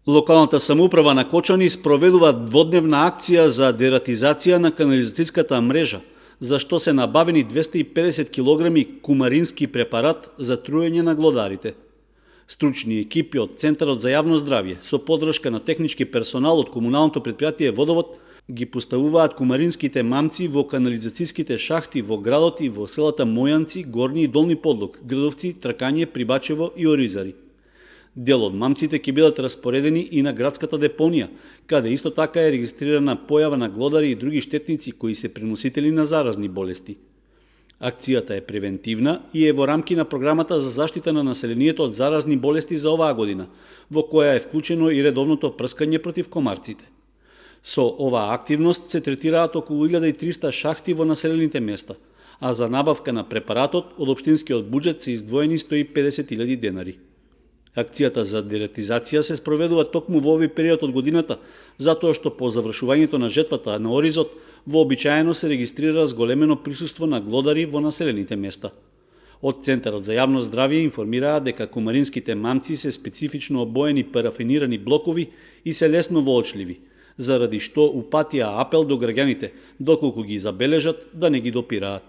Локалната самоуправа на Кочани спроведува дводневна акција за дератизација на канализацијската мрежа, за што се набавени 250 кг кумарински препарат за труење на глодарите. Стручни екипи од Центарот за јавно здравје со поддршка на технички персонал од комуналното предпријатие Водовод ги поставуваат кумаринските мамци во канализацијските шахти во градот и во селата Мојанци, Горни и Долни Подлог, Градовци, Тркање, Прибачево и Оризари. Дел од мамците ќе бидат распоредени и на градската депонија, каде исто така е регистрирана појава на глодари и други штетници кои се преносители на заразни болести. Акцијата е превентивна и е во рамки на програмата за заштита на населението од заразни болести за оваа година, во која е вклучено и редовното прскање против комарците. Со оваа активност се третираат околу 1300 шахти во населените места, а за набавка на препаратот од општинскиот буџет се издвоени 150.000 денари. Акцијата за дератизација се спроведува токму во овој период од годината, затоа што по завршувањето на жетвата на оризот вообичаено се регистрира зголемено присуство на глодари во населените места. Од Центарот за јавно здравје информираа дека кумаринските мамци се специфично обоени парафинирани блокови и се лесно воочливи, заради што упатија апел до граѓаните, доколку ги забележат, да не ги допираат.